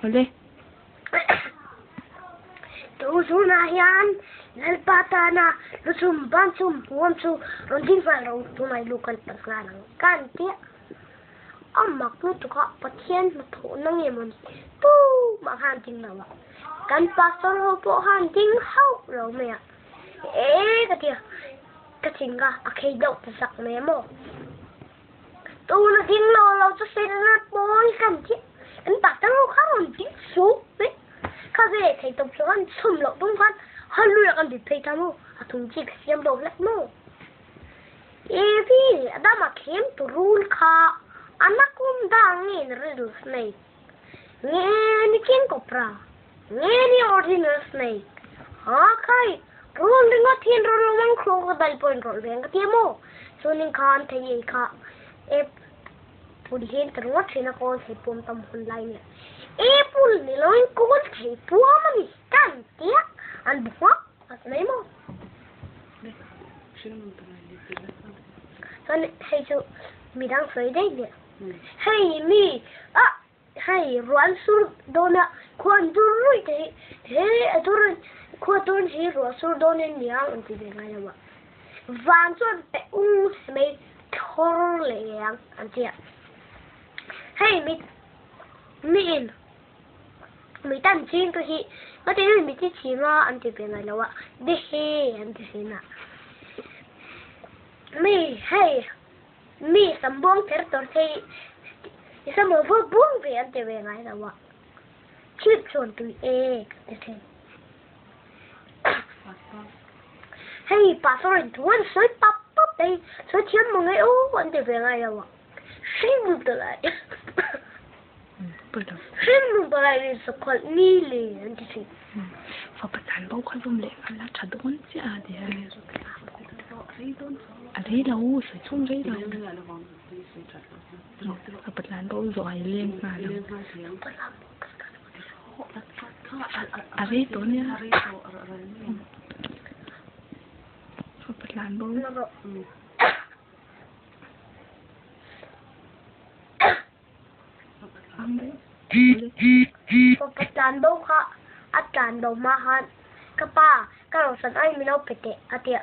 Awle. Tu zunah hian Lalpa tana luchum banchum huam chu rawn ding nghal ro tunai lu kan pan nghal ang ka an ti a. A mak lutuk a, Pathian hnathawhna nge maw ni tumah khan ding lo a, kan pastor ho pawh khan ding hauh lo mai a, e ka ti a, ka ching a, a khei deuh ta zak mai a maw. Tuna ding lo lo chu Setana pawl kan ti a, kan pastor ho kha rawn ding suh mai, kha ve thei tawp chu khan chhum loh tum khan Hallelujah kan bit phei ta maw, a thum chi ka siam deuh hlek maw. Evi, Adama thlem tu rul kha anakum dang nge ni riddle snake, nge ni king cobra, nge ni ordinary snake? Ha khai, rul ringawt hian rul lo mang crocodile pawh in rawlh ve ang ka ti a maw? Chuanin kha an thei ei kha apple hian ka ringawt thin a kawl thei puam tam hun lai nia. Apple ni loin kawl thei puam a ni kan tia an bu nghak nghak mai maw? Chuan hei chu midang sawi daih nia. Hei mi a hei rual sur dawna khuan dur ruih te hi he a dur khua dawn hi ruah sur dawn in nia an ti ve ngai lo a. Van chuan pe ung mai thlawr leh ang an ti a. Hei mi mi in Mi tan ching te hi ka ti mi ti ching a an ti ve ngai lo a de he an ti thin a mi hei mi sam buang ther tawr thei i sam aw va buang ve an ti ve ngai lo a chhip chuan tui e ka ti thin hei pastor in thu an sawi pap pap te hi sawi thiam mang e aw an ti ve ngai lo a hring lut ta lai. Hringnun palai rin sakhawlh ni le an ti thin. Fapa tlan bo kha zawm leh kha la tha dawn chiah a ti a. A rei lo, sawi chhung rei lo. Fapa tlan bo zawh a i leng nghal ang. A rei tawh nia. Fapa tlan bo. Fapa tlan bo kha a tlan bo hma khan ka pa ka rawhsan ai min lo pe teh a ti a.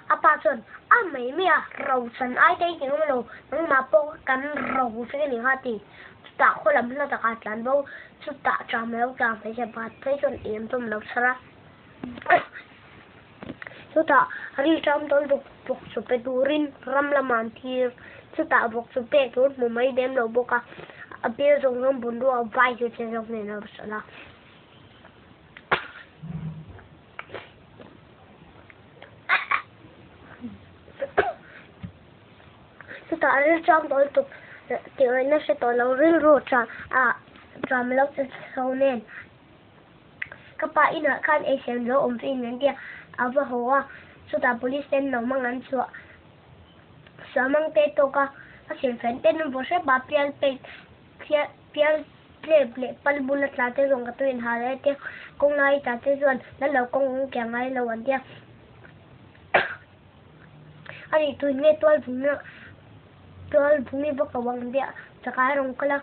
A pa chuan a mai mai a rawhsan ai te hi keng awm lo nangmah pawh kan ro vek a ni kha a ti. Chutah khaw lam hla takah a tlan bo chutah tram a lo tlang hmeichhe pakhat phei chuan em chu a lo chhar a. Chutah rilṭam dawn bawk bawk chu pe turin ram lamah an thlir. Chutah bawk chu pek tur hmu mai lem lo bawk a, a bel zawng zawng bungrua vai chu che zawk nen a rawn a. Chutah rilṭam dawn tuk tih ngaihna hre tawh lo rilru ṭam lo che chho nen. Ka pa inah khan eichhem lo awm ve in an tia, a va haw a, chutah police ten lo mang an chhuah suah mang te tawk a, a silfen ten an vaw hrep a, pial pet pial tlep leh pal bula tla te zawng ka tuin ha leh tia, kawng lai tla te chuan la lo kawng awng kiang ngai lo an tia. A nih tuin nge tual vung tual vung i va ko ang tia, chakai rawng kal a.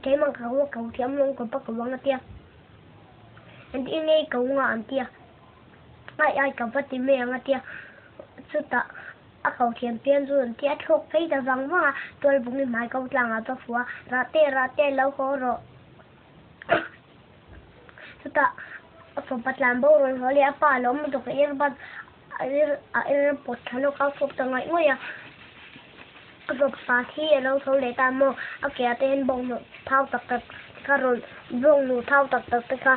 Keimah ka ko ko thiam lawng ka va ko ang a tia. An ti ngei ko nga an tia. Ai ai ka va ti mai ang a tia. Chutah a ko thiam pian chu an tia a thlawk phei ta vang vang a. Tualbung i hmai ko tlang ah va fuh a. Rah te rah te lo haw rawh. Chutah a fapa tlan bo rawn haw leh a pa a lo awm lutuk a earbud a er pawt thla lawk a fawp ta ngaih ngawih a. A fapa hi a lo tho leh ta maw a ke ah te hian bawnghnawh thau tak tak te kha rawn bawnghnawh thau tak tak te kha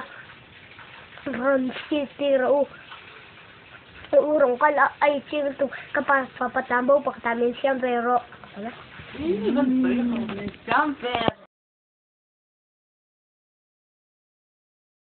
rawn chhit tir rawh u. A u rawn kal a a i chik lutuk ka pa fapa tlan bo pakhat ah min siam ve rawh.